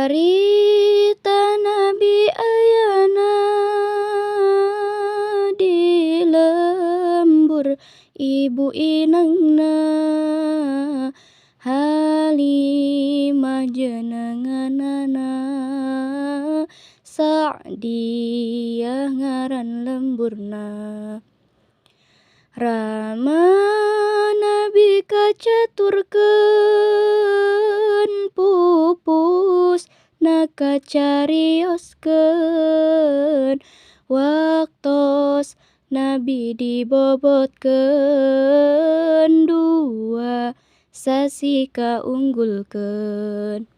Harita Nabi ayana di lembur ibu inangna, Halimah jenenganana, Sa'diyah ngaran lemburna. Rama Nabi kacaturkeun, pupus na kacarioskeun. Waktos Nabi dibobotkeun, 2 sasih kaunggulkeun.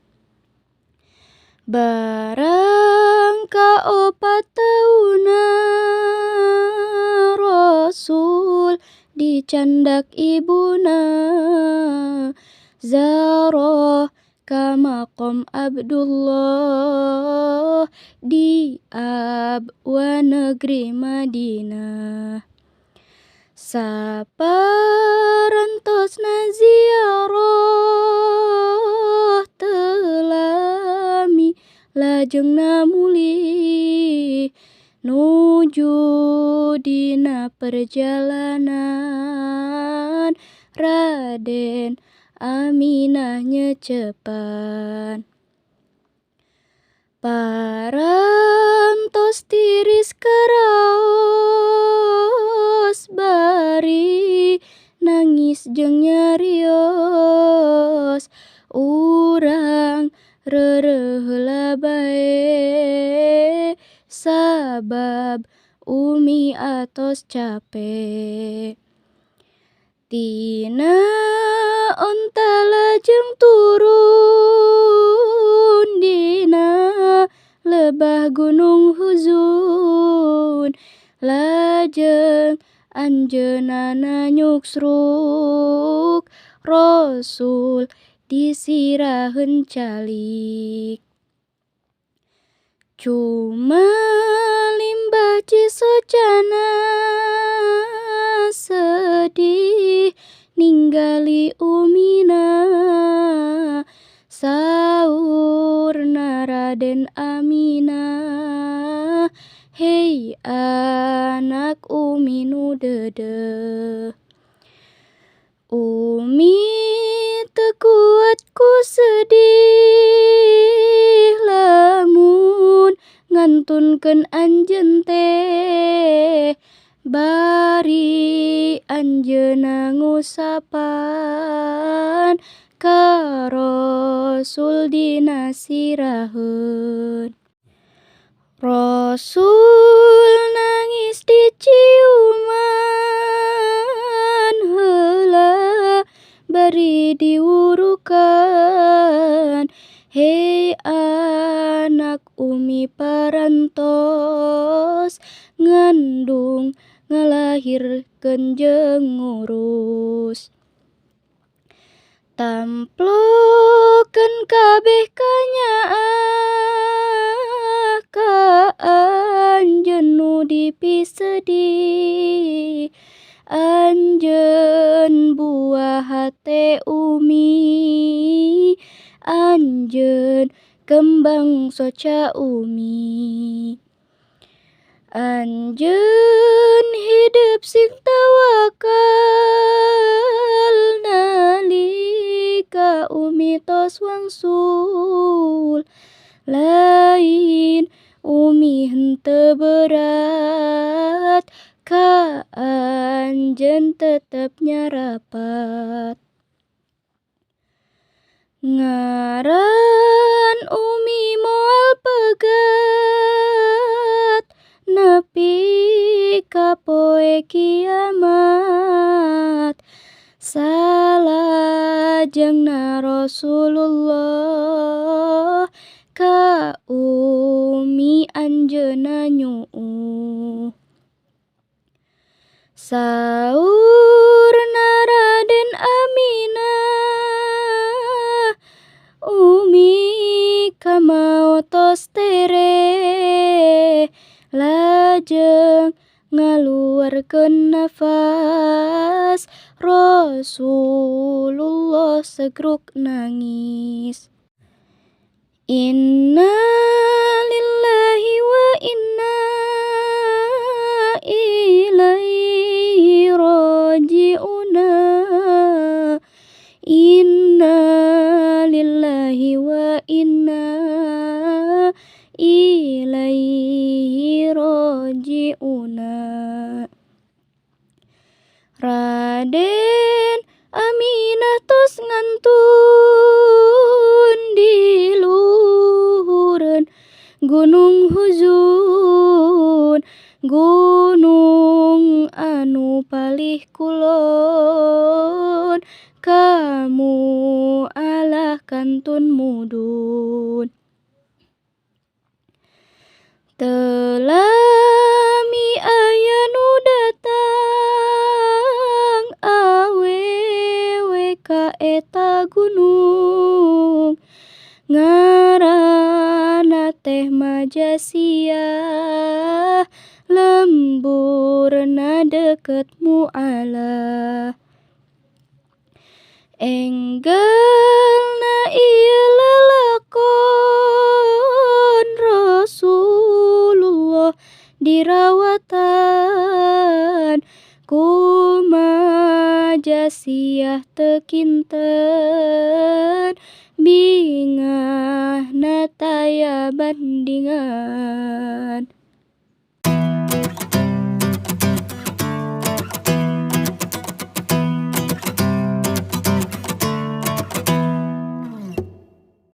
Barang kaopat taunna, Rasul dicandak ibuna ziarah ka maqam Abdullah di Abwa, negeri Madinah. Saparantosna ziarah, teu lami lajengna mulih, nuju dina perjalanan Raden Aminah nyecepan. Parantos tiris karaos, bari nangis jeung nyarios, "Urang reureuh heula bae, sabab umi atos cape." Tina onta lajeng turun dina lebah Gunung Huzun, lajeng anjeunna nyuksruk, Rasul disiraheun calik. Cumalimbah cisocana, sedih ninggali umina. Saurna Raden Aminah, "Hei anak umi nu deudeuh, Umi teu kuat ku sedih lamun ngantunkeun anjeun teh." Bari anjeunna ngusapan ka Rasul dina siraheun. Rasul nangis diciuman heula bari diwurukan, "Hei anak, umi parantos ngandung, ngalahirkeun jeung ngurus. Tamplokeun kabeh kanyaah ka anjeun nu dipisedih. Anjeun buah hate umi, anjeun kembang soca umi. Anjeun hidep sing tawakal nalika umi tos wangsul. Lain umi henteu berat, ka anjeun tetep nyarapat. Ngaran umi moal pegat nepi ka poe kiamat." Salajengna Rasulullah ka umi anjeunna nyuuh. Saurna Raden Aminah, "Umi kamaot tos tereh." Lajeng ngaluarkeun nafas, Rasulullah segruk nangis. Innalillahi. inna ilaihi roji'una. Raden Aminah tos ngantun di luhureun gunung huzun, gunung anu palih kulon kamu alah kantun mudun. Teu lami aya nu datang awewe ka eta gunung, ngaranna teh Majasiyah lemburna deukeut Mu'allah. Enggelna ieu lalakon Rasulullah dirawatan ku Majasiyah teu kinten bingahna taya bandingan.